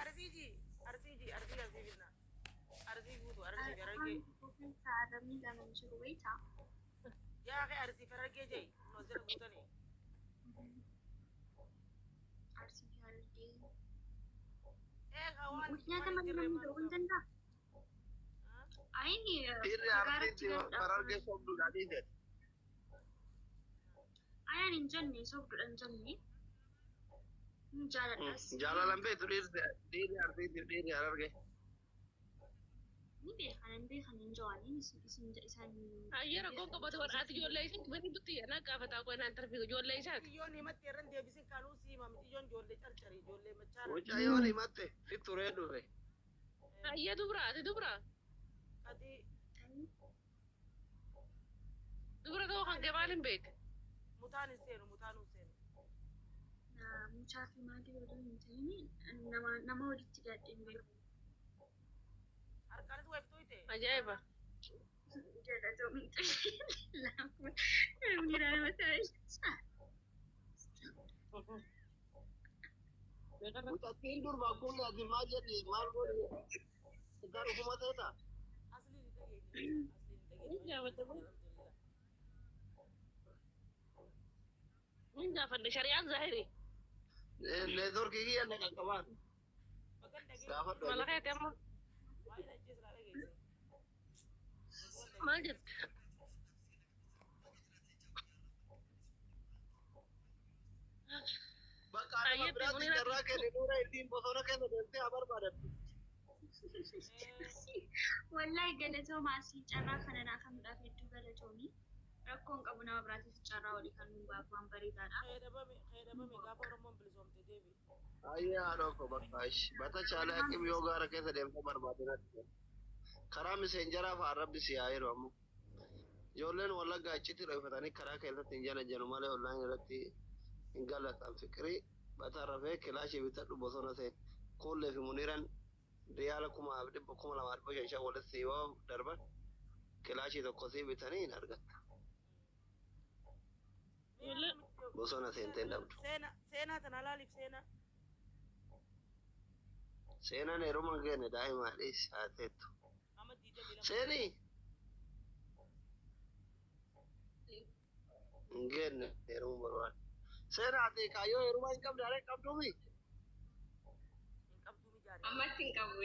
Arsii ji, Arsii ji, Arsii ji, Arsii Arsii finna. Arsii guutu, Arsii fi Harargee. Afaan tokko keessa arrabni lama hin jiru beektaa? Yaa akhi Arsii fi Harargee jei. Nu as jala guutanii. Arsii fi Harargee. Eega waan Nyaata waan hin malee jirre namni maal ta'uu hin isaa? danda'a? Ayini Dhiirri fagaaratti Arsiitti galuudhaaf Harargee sobduudha dhiise. Ayaan hin jenne sobduudha hin jenne hin jaaladhas. Jaalalan beektu dhiirri Arsiitti dhiirri Harargee. Ni beekan hin beekan hin jawaaniin isin isaan Ayyee rakkoon qabatu ati ijoollee isin bani dutti na gaafataa qoy naan tarfi ijoollee isaati. Xiyyoon himatte irran deebisin kaanuu sii hima mixiyyoon ijoollee carcari ijoollee machaara. Mucayyoon himatte si turee dhufe. Ayyee dubra ati dubra. Ati Dubra ta'uu kan kee maal hin beekte? mutaan hin seenu mutaan hin seenu. Mucaa fi maatii odoo hin ta'in nama nama walitti gaadhe hin beeku. Harkaanis waayiftuu ite. Ajaa'iba. Galatoomii namni nama ta'e. Mucattiin durba kun ati maal jedhi maal godhi garuma ta'eta. Asliin hin dhageenye. Asliin hin dhageenye. Alhamdulillah. Min gaafadhe shari'aan zaahiri. Neetworkii kiyya na qaqqabaan. Bagan dhageenye. Gaafadhu. Malakeeti amma Waa'ee ajjees laa dhageesse. maal jette? Bakka nama Ayyeetti biraatti munira carraa kenne dura ittiin bosona keessa deemtee haa barbaaddattu. Wallahi galatooma asii carraa kana naa kennuudhaaf hedduu galatoomi. Rakkoon qabu nama biraatiif carraa olii kan nuun baaf waan bareedaadha. Fayyadamame fayyadamame gaafa Oromoon bilisoomte deebi. Ayyaa haadha koo bakka ishi. Bata caalee akkim yoo gaara keessa deemtee barbaadde. Karaa miseenjaraa fa'aa rabbi si haa yeroo ammoo. Ijoolleen wallaggaa achitti dho'ifatanii karaa keessatti hin jala jedhu malee ollaan irratti hin galatan. Fiqirii bataa rafee kilaashii bitadhu bosona seen. Kuullee fi muniiraan riyaala 1,500 2,500 walitti yoo darban kilaashii tokko sii bitanii hin argatta. Ijoollee Bosona seentee hin dhabdu. Seenaa seenaa tana laaliif seenaa. Seenaan heeruma hin geenne daa'ima dhiisi haa teettu. Amma 22. Seenii hin geenne heeruma barbaada. Seenaa ati kaayyoo heerumaa hin qabne haree qabduumi? Hin qabduu mijaare. Ammatti hin qabu.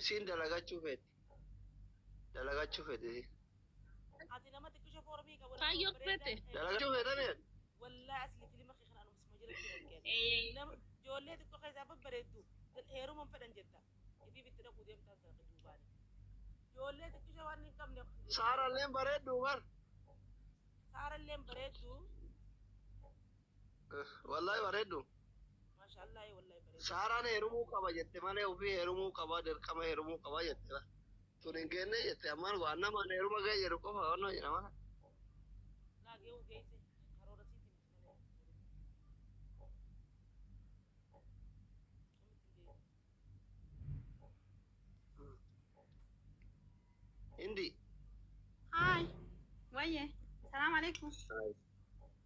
Isiin dalagachuu feeti. Dalagachuu feeti isiin. Ati nama xiqqisho foormii qabu nama kaayyoo babbareedaa. fete. Dalagachuu feetanii? Wallaahi asli filima kee kana anuma suma jalatti argeen. Nama ijoollee xiqqoo keessaa babbareeddu heeruma hin fedhan jetta. Ifiif itti dhaquu deemtaan sana duubaani. Ijoollee xiqqisho waan hin qabne. Saaralleen bareedduu bar. Saaralleen bareeddu. Wallaahi bareeddu. Maashaallah wallaahi bareeddu. Saaraan heerumuu qaba jette malee ofii heerumuu qaba dirqama heerumuu qaba jette. Tun hin geenne jette ammaan waan namaan heeruma ga'e jedhu qofa waan jedhama. Laa geewu geesse karoora siiti miti malee. Namitti hin geesse. Hindi. Hi. Wayye. Salaam alaikum.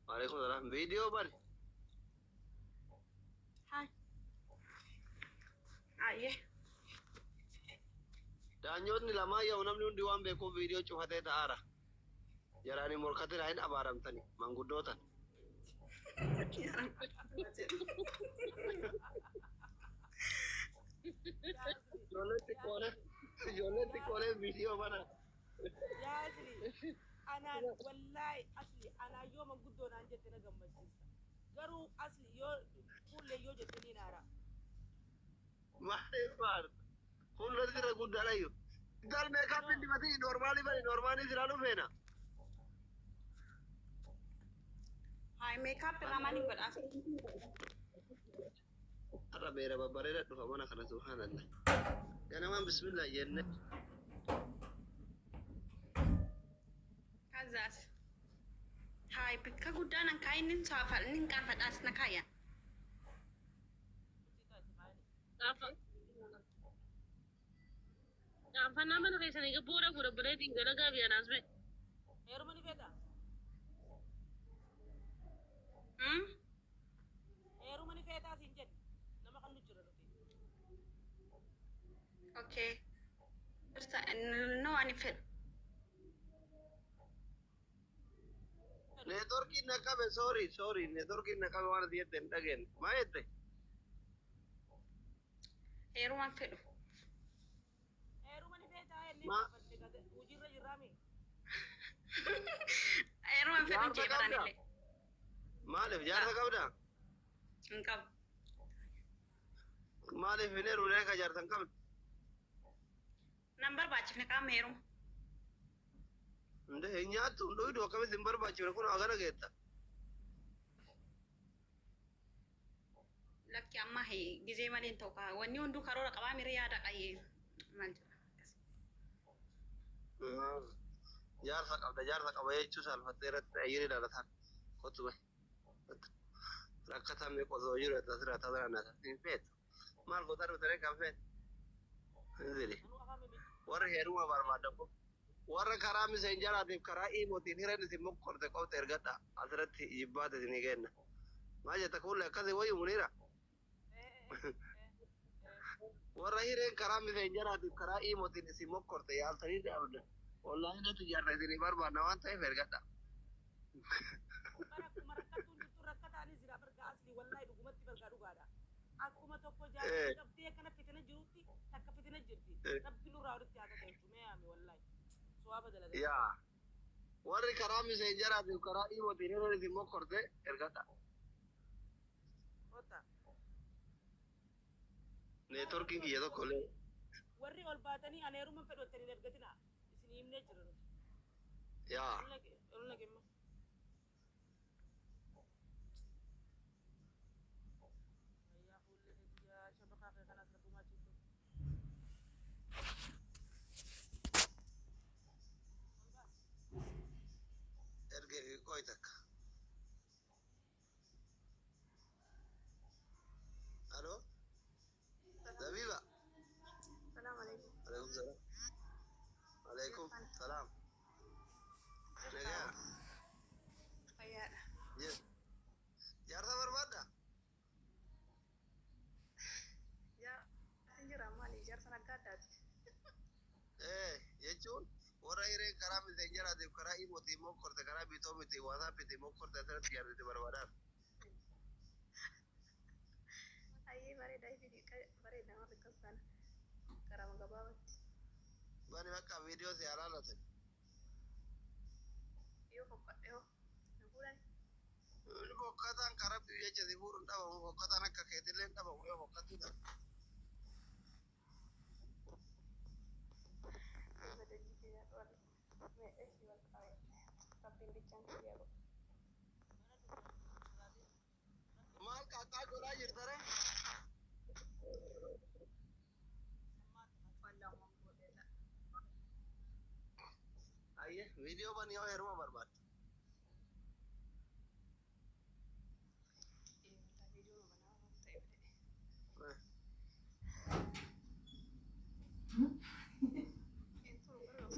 Waalaikum salaam. Viidiyoo bari. Hi. Ayyee. Daanyoonni lamaan yoo namni hundi waan beekuuf viidiyoo cufatee ta'aara. Jaraan hin morkatin hin abaaramtani manguddootan. Ijoolleen xiqqoolee ijoolleen xiqqoolee viidiyoo bana. Yaa asli anaan wallaahi asli anaan yoo manguddoo naan jette na gammachiisa. Garuu asli yoo fuullee yoo jette ni naara. Maaliif maal? Kun lolli irra guddaadha iyyuu. Intal meekaappii dibatii noormaalii bari noormaalii silaa dhufeena. Hi, meekaap irraa maaliin godhaa? Har'a beera babbareeda dhufa mana kana subhaanallah. Ganamaan bismillah jenne. Kazaas. Hi, bikka guddaa nan kaayin nin saafal nin qaanfadhaas na kaaya. Qaanfannaa mana keessanii booda fuudha bareetiin galagaa biyya naas ba'e. Heeruma ni feeta? Hmm? Heeruma ni Kannu jira nuti. Okay. No, ani fedhu. Neetworkiin na qabe, sorry, sorry, neetworkiin na qabe. Waan ati jette hin dhageenye. Maa jette? Heerumaan fedhu. Heeruma ni feetaa jennee gaafanne, hojiirra jirraami. Heerumaan fedhu Jaarsa jee qabdaa? baranillee. Maaliif jaarsa qabdaa? Hin qabu. Maaliif hin heerumne ka jaarsa hin qabne? Nan barbaachifne qaama heeruma. Inde hin nyaattu, hin dhugdu, akkamitti hin barbaachifne? Kun hagana geetta. Lakki, amma gizee malee hin ta'u kaa. Wanni hunduu karoora qabaa mira yaada qayyee. Maal jedha? Jaarsa qabda, jaarsa qaba jechuu saalfattee irratti ayyiri ilaalataan. Kottu bahi. Rakkataan mee qosoo jiru asirraa tasaa naata. Hin feetu. Maal gootaa dhuftanii kan feetu? Hin zili. Anuu afaan mimmiidhagaa. Warri heeruma barbaadan kun warra karaa miseenjaraatiif karaa iimootiin hireen isin mokkorte qofte ergadha. Asirratti jibbaate isinii kenna. Maal jetta kuullee akkasii wayyu muniira? Warra hireen karaa miseenjaraatiif karaa iimootiin isin mokkorte yaaltanii dhaabda. Wallaahi natti jaarra isinii barbaadna waan ta'eef ergadha. Bara akkuma rakkattuun jirtu rakkataanis jira bargaa asli, wallahi dhugumatti bargaa dhugaadha. Akkuma tokko jaarsa qabdee akkana fitina jirutti takka fitina jirti. Rabbi nurraa walitti haa qajeelchu, mee yaame wallahi. Suwaaba dalagaa. Yaa. Warri karaa miseenjaraatiif karaa iimootiin hireen isin mokkorte ergadha. Kota. Neetworkiin kiyya tokko illee. Warri ol baatanii ani heeruma fedhu jettanii hin ergatina. Isin himnee jira nuti. Yaa. Ol naqimma. Wayyaa fuullee keetiyaa shabaqaa kee kanaas rabbumaa ciisu. Ol baas. Erge qoy takka. Alo? Zabiba. Salaam alaikum. Alaikum salam. Alaikum salam. Nagaa. Fayyaadha. Yes. Jaarsa barbaadda? Jaarsi jira, maali jaarsa akka addaati. Eh, jechuun warra hireen karaa miseenjaraatiif karaa iimootiin mokkorte, karaa bitoo miti waasaappiitiin mokkorte asirratti jaarsitti barbaadaaf. Ayyee, bareeda, bareeda, warri akkas sana karaa gabaabatti. Bani bakka viidiyoo si alaalatan. Yoo fokkadhe hoo na fuudhan? Fokkataan karaa jecha si fuudhuun dhabamu, fokkataan akka keetillee hin dhabamu yoo fokkattuu dhabu. Badajii kiyyaa warri mee ishii wal qabe rabbiin bichaan kiyyaa godhu. Maal qaaxxaa godhaa jirta ree? Wallaan godheedha. Ayyee, viidiyoo bani yoo heeruma barbaadde. Viidiyoo banaa waan ta'eef ta'e. Hin turu garuu.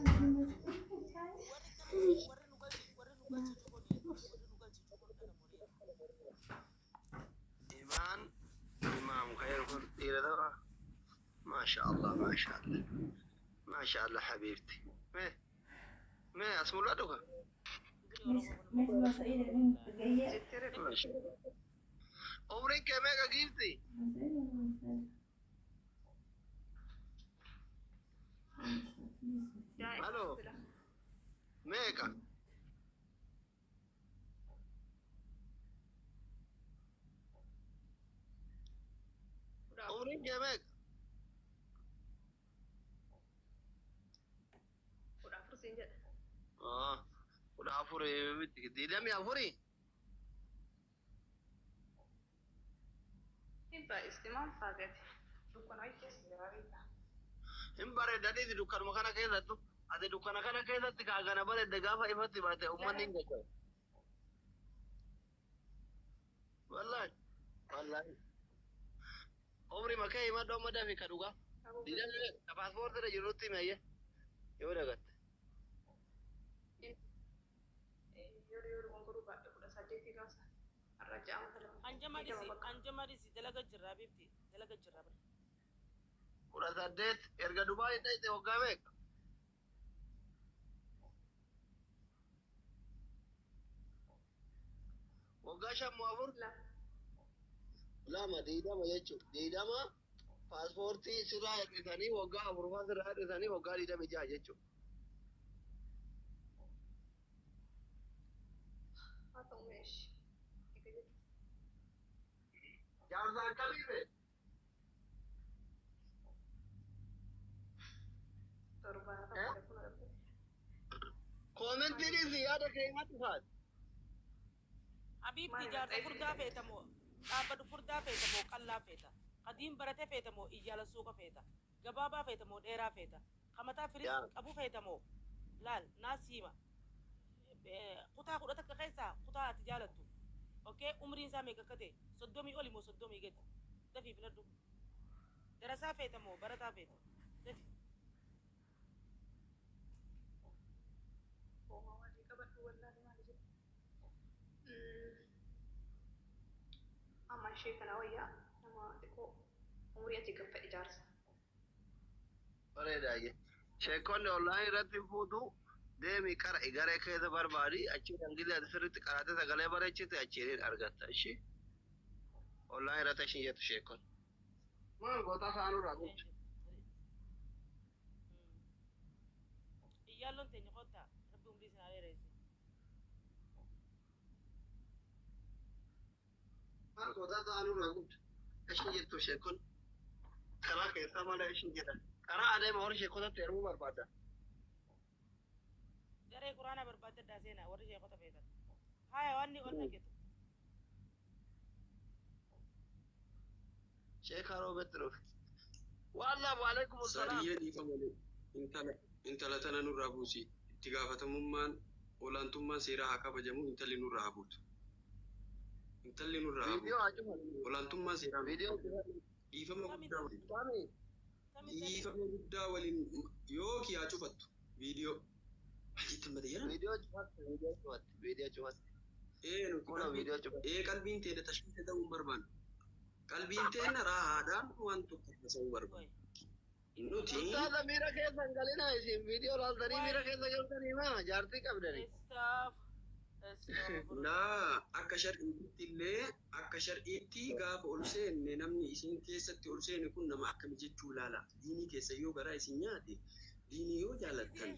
Warri akkana warri nu galchi, warri nu galchi cuqul, warri nu galchi cuqul kana muniira. Imaan imaam khayr kun dhiira ta'a. Maasha Allah, maasha Allah. Maasha Allah, habiibti. Mee mee as mul'atu ka? Maasha Allah. Umriin kee meeqa, giifti? Halo. Meeqa? Umriin kee meeqa? 14 siin jedha. Ah, 14 miti, 24. Hin baay'isti, maal faagate? Dukkana wayii keessa jira beektaa? Hin bareedaniiti dukkanuma kana keessattu. Ati dukkana kana keessatti kaagana bareedde, gaafa ifatti baate uummanni hin gaggabu. Wallaahi. Wallaahi. Umri makee himadhu amma, dafi ka dhugaa. Digdamii paaspoortii irra jirutti himi, ayyee. Yoo dagatte. Yeroo gongoruu baadhe 18 kaasa. Har'a ja'ama lama. Anjama dhisi, anjama dhisi, dalaga jirra bifti. Dalaga jirra bara. 18 erga Dubaay dhayxe waggaa meeqa? Waggaa 5 moo 4? 2. 2 20 jechuudha. 20 paaspoortii sirraa hir'isanii waggaa 4 sirraa hir'isanii waggaa 26 jechuudha. Haa ta'u meeshi. Eega jettu. Jaarsa akkamii bee? 70 kun rabbi. Koomentiinis yaada keenyatti faati. Habiibti Maali jaarsa maxxansi furdaa feeta moo dhaabbatu furdaa feeta moo qallaa feeta? Qadiim barate feeta moo iyyaala suuqa feeta? Gabaabaa feeta moo dheeraa feeta? Kamataa firis Yaa. qabu feeta moo? Laal naas hima. Kutaa 11 keessaa kutaa ati jaalattu. Okay, umriin isaa meeqa akka ta'e? 30 oli moo 30 gadi? Dafii filadhu. Darasaa feeta moo barataa feeta? Dafi. Homaa walii qabadhu wallaahi maali jedhu. Amma ishee kana wayyaa nama xiqqoo umurii ati gaffa ijaarsa. Bareedaa. Sheekonni onlaayinii irratti fuutu deemi qara garee keessa barbaadi achi dangilii ati sirriitti qaraatee sagalee bareechite achiin argatta. Ishi onlaayinii irratti ishin jettu sheekonni. Maal goota saanurraa bulchu? Iyyaalloon teenya kottaa rabbi umrii isin haa dheeresse. Maal goota saanurraa bulchu? Ishin jettu sheekonni. Karaa keessaa malee ishin jedhan. Karaa adeema warri sheekotatti heerumuu barbaada. Garee quraanaa barbaaddadhaa seenaa warri sheekota feetan. Haya wanni ol dhageetu. Sheeka roobetti dhufe. Wallaahu alaikum salaam. Sadiyyee dhiifa malee intala tana nurraa buusi. Itti gaafatamummaan olaantummaan seeraa haa kabajamu intalli nurraa haa buutu. Intalli nurraa haa Viidiyoo buutu. haa cufamu. Olaantummaan seeraa Viidiyoo cufamu. dhiifama guddaa waliin. Kami? Kami intalli? Dhiifama guddaa waliin yoo kiyaa cufattu viidiyoo. Maal jettan bada jedhan? Viidiyoo cufatte. Viidiyoo cufatte. Viidiyoo cufatte. Ee nuti Kuna qalbiin viidiyoo cufatte. ee qalbiin teenya tashkiisa ta'uu hin barbaannu. Qalbiin teenya raahaadhaan waan tokko haasa'uu barbaanna. Nuti Ustaaza miira keessa hin galinaa isin viidiyoo laaltanii miira keessa galtanii maa jaartii qabdanii. Istaaf. Astaghfirullah. Laa akka shar'iitti illee akka shar'iitti gaafa ol seenne namni isin keessatti ol seene kun nama akkami jechuu laala. Diinii keessa yoo garaa isin nyaate diinii yoo jaalattan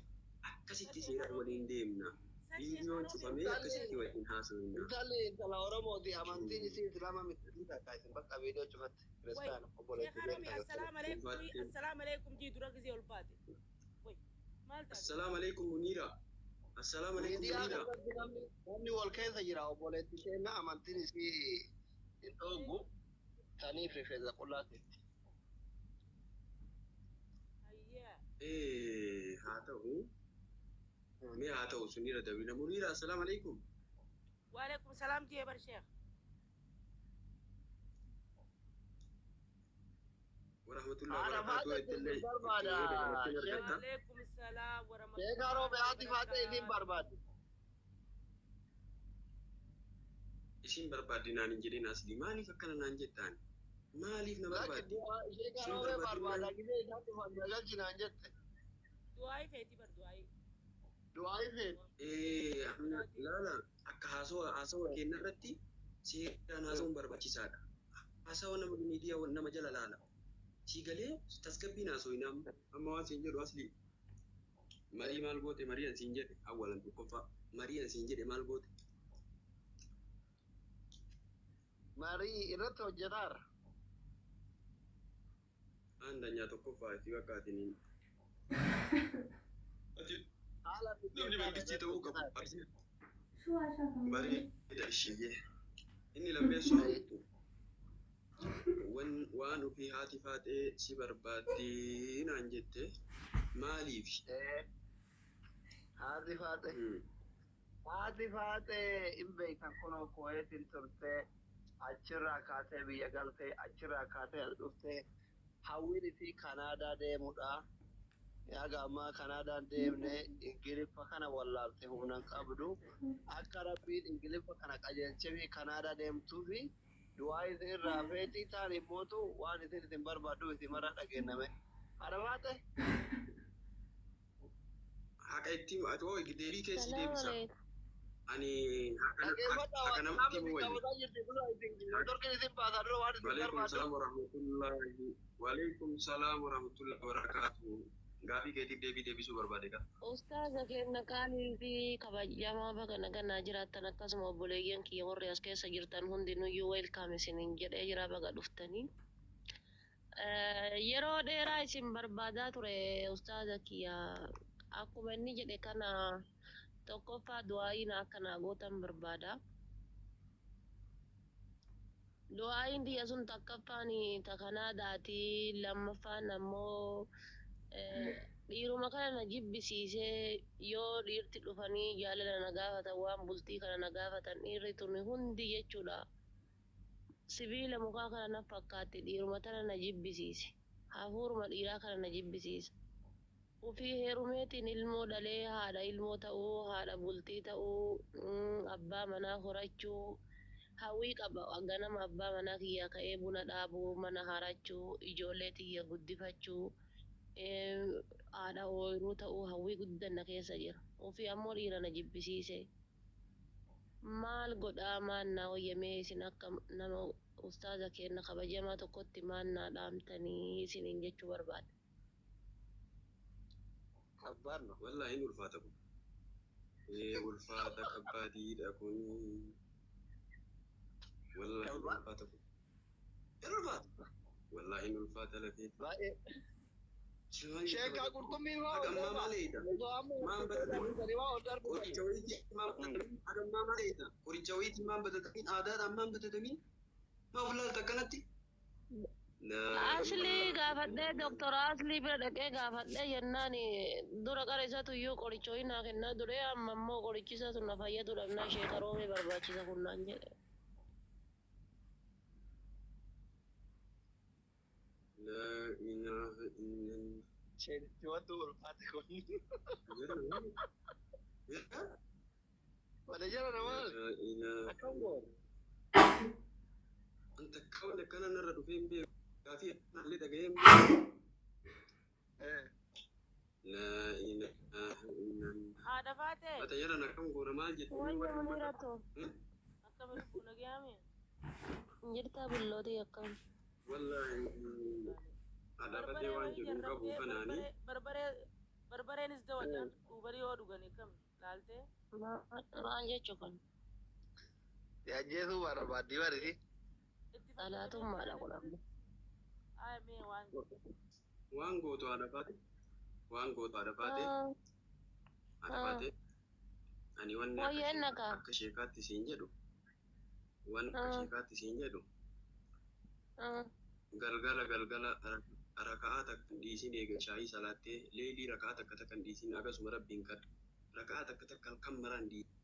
akkasitti seeraan waliin deemna. Viidiyoon cufamee akkasitti waliin haasofna. Intalli intala Oromooti amantiin isii Islaama miti takka isin bakka viidiyoo cufatte kiristaana obboleettii Sheekh Haromi beektaa assalaamu alaikum assalaamu alaikum jii dura gisee ol baate. Way maal taate? Assalaamu alaikum Muniira. Assalaamu alaikum Miidiyaa Muniira. kanarratti namni wal keessa jira obboleettii keenya amantiin isii hin dhooggu saniif rifeensa qullaa teetti. Hayyaa. Ee haa ta'u. Mee haa ta'u sunira dabina. Muniira assalaamu alaikum. Wa alaikum salaam jee bar sheekh. Warahmatullahi Haadha wabarakatuh. faate Ittillee isin barbaada. itti dabalatee Wa argatta. alaikum salaam wa Sheekh Haroobe rahmatullahi wa haati faate isin barakaatuh. barbaaddi. Isin barbaaddi naan hin jedhin asli. Maaliif akkana naan jettaan? Maaliif na Lakki barbaaddi? Sheekh Isin Haroobee barbaaddi barbaada naan gisee isaan dhufan galchi naan jette. Du'aayii feeti bar du'aayii. Du'aayi feeti. Ee laala akka haasawa keenya irratti seeraan haasawuun barbaachisaadha. Haasawa nama miidiyaa nama jala laala. Sii galee tasgabbiin haasawin amma waan siin jedhu asli marii maal goote marii an siin jedhe awwalan tokkoffaa marii an siin jedhe maal goote Marii irratti hojjetaara. Aandanyaa tokkoffaa itti bakka atiniin. Ati Haala namni mangistii ta'uu qabu. Bareeda ishiyyee. Inni lammeessoo waan ofii haati faaxee si barbaaddee naan jette maaliif? Haati faaxee. Haati faaxee hin beektan kunoo Kuweetiin turte achirraa kaatee biyya galtee achirraa kaatee as dhuftee hawwiin isii Kanaadaa deemudha. Yaga ammaa Kanaadaan deemne Ingiliffa kana wallaalte humna hin qabdu. Akka Rabbiin Ingiliffa kana qajeelchee Kanaadaa deemtuufi Du'aa isin irraa feetii ta'an immootu waan isin isin barbaaddu isin marra dhageenyame. Haadha baate. Haqa itti ati hoo deebii keessi Salaam deebisa. alaikum. Ani Dhaggeeffadhaa haqa waan namatti isin himu wayya. qabataa jirti dura isin dorkin isin baasaa dura waan isin Waalaikum barbaaddu. salaam warahmatullahi Waalaikum salaam warahmatullahi wabarakatuh. Gaafii keetiif deebii deebisuu barbaade qaba. Ustaaza keenya qaalii fi kabajamaa baga naganaa jiraattan akkasuma obboleeyyan kiyya warri as keessa jirtan hundinuyyuu welcome isiniin jedhee jira baga dhuftanii. Yeroo dheeraa isin barbaadaa ture ustaaza kiyya akkuma inni jedhe kana tokkoffaa du'aayiin akka naa gootan barbaada. Du'aayiin tiyya sun takkaffaan ta Kanaadaati lammaffaan ammoo dhiiruma kana na jibbisiisee yoo dhiirti dhufanii jaalala na gaafatan waan bultii kana na gaafatan dhiirri tuni hundi jechuudha. Sibiila mukaa kana na fakkaatti dhiiruma tana na jibbisiise. Hafuuruma dhiiraa kana na jibbisiisa. Ufii heerumeetiin ilmoo dhalee haadha ilmoo ta'uu haadha bultii ta'uu abbaa manaa horachuu hawwii qaba. Ganama abbaa manaa kiyyaa ka'ee buna dhaabuu mana harachuu ijoollee tiyya guddifachuu haadha ooyiruu ta'uu hawwii guddan na keessa jira. Ufii ammoo dhiira na jibbisiise. Maal godhaa maal naa wayyamee isin akka nama ustaaza keenya kabajamaa tokkotti maal naa dhaamtanii isiniin jechuu barbaada. Kabbaar no. Wallaahi hin ulfaata kun. Ee ulfaata kabbaadiidha kun. Wallaahi hin Kabbaar. ulfaata kun. Hin ulfaata. Wallaahi hin ulfaata lafee. Baay'ee. Sheekaa qurxummii waa Haqa ol ammaa darba. maal eeyita? Osoo amma Maan batatanii? waa ol darbu. Qoricha wayiitii maan batatanii? Haqa ammaa maal eeyita? Qoricha wayiitii maan batatanii? Aadaadhaan maan batatanii? Maa of laalta akkanatti? Aslii gaafadhee doktora Aslii bira dhaqee gaafadhee jennaan dura qara isatu iyyuu qoricha naa kennaa ture amma immoo qorichi isa sun na fayyadu dhabnaa sheeka roobee barbaachisa kun naan jedhe. Laa ilaaha illallah. Sheetitti wanti ulfaate kun. Wala jara namaa Laa ilaaha. akkam goone. Anta kawan akkana narra dhufee hin beeku. Gaafii akkanallee dhaga'ee hin beeku. Laa ilaaha illallah. Haadha faatee Mata yaran akkam goona maal jettanii Wayya warri uummata. maniirato akka lubbuu nagayaame. jirtaa bullootii akkam. Wallaahi haadha waan jedhu hin qabu kanaanii. Barbaree barbareenis dawadhaan duubarii yoo dhugani kam laaltee. Maal jechuu kun Ajjeesuu barbaaddii barisi. Itti dhalaatummaadha kun amma. Ay mee waan Waan gootu haadha faate. Waan gootu haadha faate. Haadha faate. Ani wanni akka Wayya inni akka. akka sheekaatti siin jedhu. Wanni akka sheekaatti siin jedhu. Galgala galgala raka'aa takka hin dhiisin eega shaayii salaattee leelii raka'aa takka takka hin dhiisin akkasuma rabbiin kadhu. Raka'aa takka takka halkan maraan dhiisin.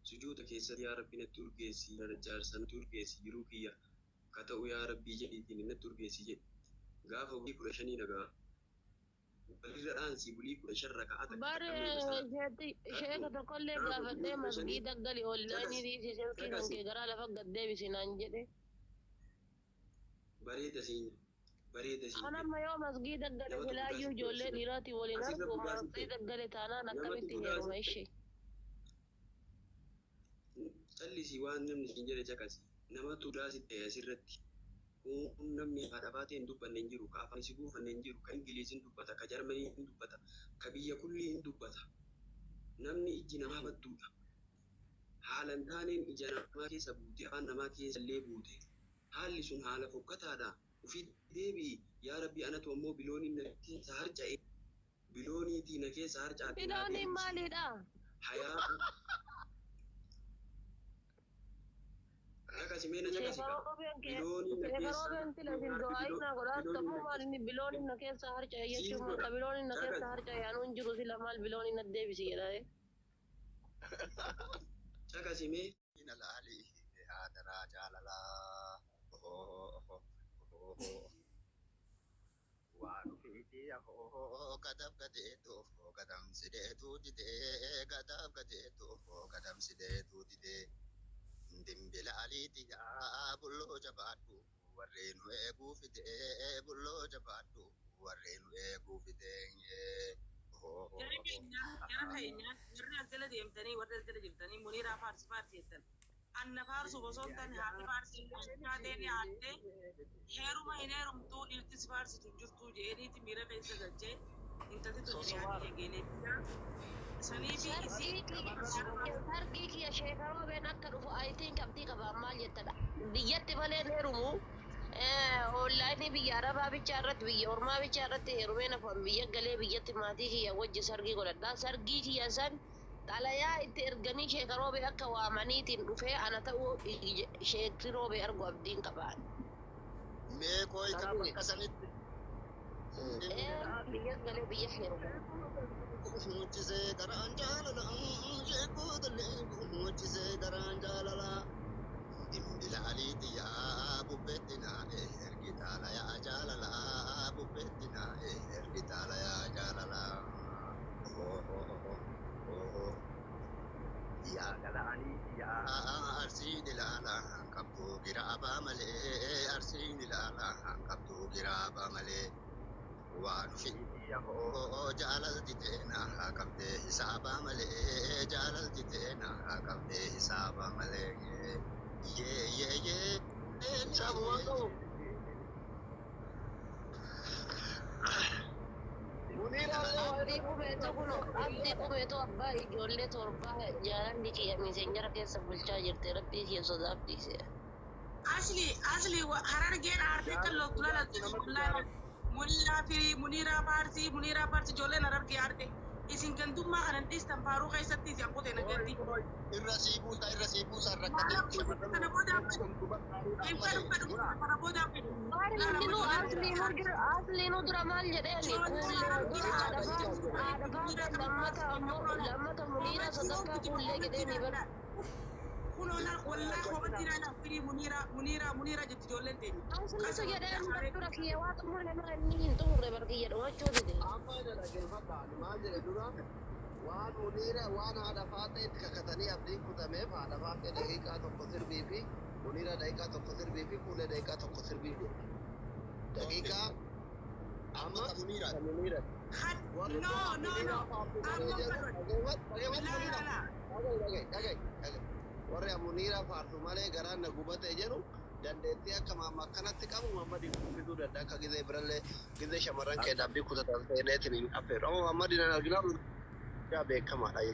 Sujuuda keessatti yaa rabbi natti urgeessi jaarsa natti urgeessi jiruu kiyya ka ta'u yaa rabbii jedhiitiin natti urgeessi jedhi. Gaafa bulii 15 dhagaa. Walirra dhaansi bulii 15 raka'aa takka Bare takka meeqa salaata. sheeka tokkollee Gaafa bulii gaafadhee 15 masgiida gali onlaayinii caqasi dhiisi silkii kan caqasi kee garaa lafa gad deebisi naan jedhe. bareeda siin bareeda siin Kan jedhe. amma yoo masgiida gale Namatu budaa silaayyuu sitti ijoollee obsite. dhiiraatiin waliin Asirra argu budaa sitti. masgiida gale taanaan Namatu akkamitti budaa heeruma sitti. ishee. Callisii waan namni siin jedhe caqasi. Namatu budaa sitti ta'e asirratti. Kun namni haadha baatee hin dubbanne hin jiru, ka afaan si buufanne hin jiru, ka Ingiliziin dubbata, ka Jarmanii hin dubbata, ka biyya kullii hin dubbata. Namni ijji namaa badduudha. Haala hin taaneen ija namaa keessa buute, afaan namaa keessa illee buute. Haalli sun haala fokkataadha. Ufii deebi'i. Yaa Rabbi anatu ammoo bilooniin na keessa harca'e. Bilooniitii na keessa harcaate naa Bilooniin deebisi. maalidha? Hayaa caqasi mee na caqasi Sheeka kaa. roobeen kee Bilooniin na sheeka keessa roobeen tila isin du'aa naa godhaa bilooniin ta'uu na maal inni bilooniin na keessa harca'e siif jechuun maal godha. ka bilooniin na keessa Caqasi. harca'e anuun jiru sila maal bilooniin na deebisi jedha. Caqasi mee. Alaalii haadharaa jaalalaa. Waan ofiitii afoo gadab gadeetu gadamsideetu didee gadab gadeetu gadamsideetu didee. Dimbilaaliiti yaa bullo. jabaadhu warreen nu eeguu fidee bulloo jabaadhu warreen nu eeguu fidee. Jara keenya jara keenya warri as jala deemtanii warri as jala jirtanii Muniiraa faarsi faarsi jettan. Anna faarsu osoo hin taane haati faarsi taateen yaaddee heeruma hin heerumtuu dhiirtis faarsitu hin jirtuu jeeniiti miira keessa galchee intalli tun dhiyaatee eegeelee jira. Sanii fi isii Sargii kiyya sheekaroobeen akka dhufu ayitiin qabdii qaba maal jettadha. Biyyatti malee hin heerumu. Onlaayinii biyya arabaa bichaa irratti biyya ormaa bichaa irratti heerumee nafan biyya galee biyyatti maatii kiyya wajji sargii godhadha. Sargii kiyya san xalayaa itti erganii sheekaroobee akka waamaniitiin dhufee ana ta'uu sheekaroobee argu abdiin qaba. Mee koo isa bakka sanitti. Biyya galee biyya heerumu. Muchisee garaan jaalala sheekota leengu muchisee garaan jaalala. Dimbilaaliiti yaa bubbeetti naa'e ergi taala yaa jaalala bubbeetti naa'e ergi taala yaa jaalala. Yaa galaanii yaa arsiin ilaala qabduu giraabaa malee arsiin ilaala qabduu giraabaa malee. Waan ofii jaalalti teenaa qabdee hisaabaa malee jaalalti teenaa qabdee hisaabaa malee. Yee yee yee. Sababu qabu. Abdii qubeetu kun abdii qubeetu abbaa ijoollee torbaa jaalalli kiyya miseenjara keessa bulchaa jirti rabbii kiyya sodaaf dhiise. Asli asli harargeen aartee kan loltu lalatti Muniiraa fi Muniiraa faarsii Muniiraa faarsii ijoolleen harargee aarte isin gandummaa kanan dhiistan faaruu keessatti isin qotee nagatti. Irra sii buusa irra sii buusa rakkatee. Kana booda hin fedhu fedhu kana booda fedhu. Maal inni asliinuu dura maal jedheeni kuullee haadha faatee lammata ammoo lammata Muniiraa sadaffaa kuullee jedheeni bara. Kunoo laal wallaahi kophaatti ilaalaa firii Muniiraa Muniiraa Muniiraa jetti ijoolleen teenya. Asliitu jedheen bara dura kiyya waa xumurre maa inni hin xumurre bara kiyya dhumachuu dide. Amma jedha dhaggeeffadha. Maal jedhe dura waan Muniira waan haadha faatee itti kakatanii abdiin kutameef haadha faatee daqiiqaa tokko sirbii fi Muniira daqiiqaa tokko sirbii fi kuulee daqiiqaa tokko sirbii jedhe. Daqiiqaa amma Muniira. Muniira. Warri No no no. Muniira Amma dhaggeeffadhu La la la. dhagahi dhagahi dhagahi. Warri Muniira faarsu malee garaan na gubate jedhu dandeettii akka maamma akkanatti qabu Muhammad fiduu danda'a akka gizee birallee gizee shamarran keenya abdii kutatan seeneetiin hin affeeru. Amma Muhammad nan argina beekamaadha jechuudha.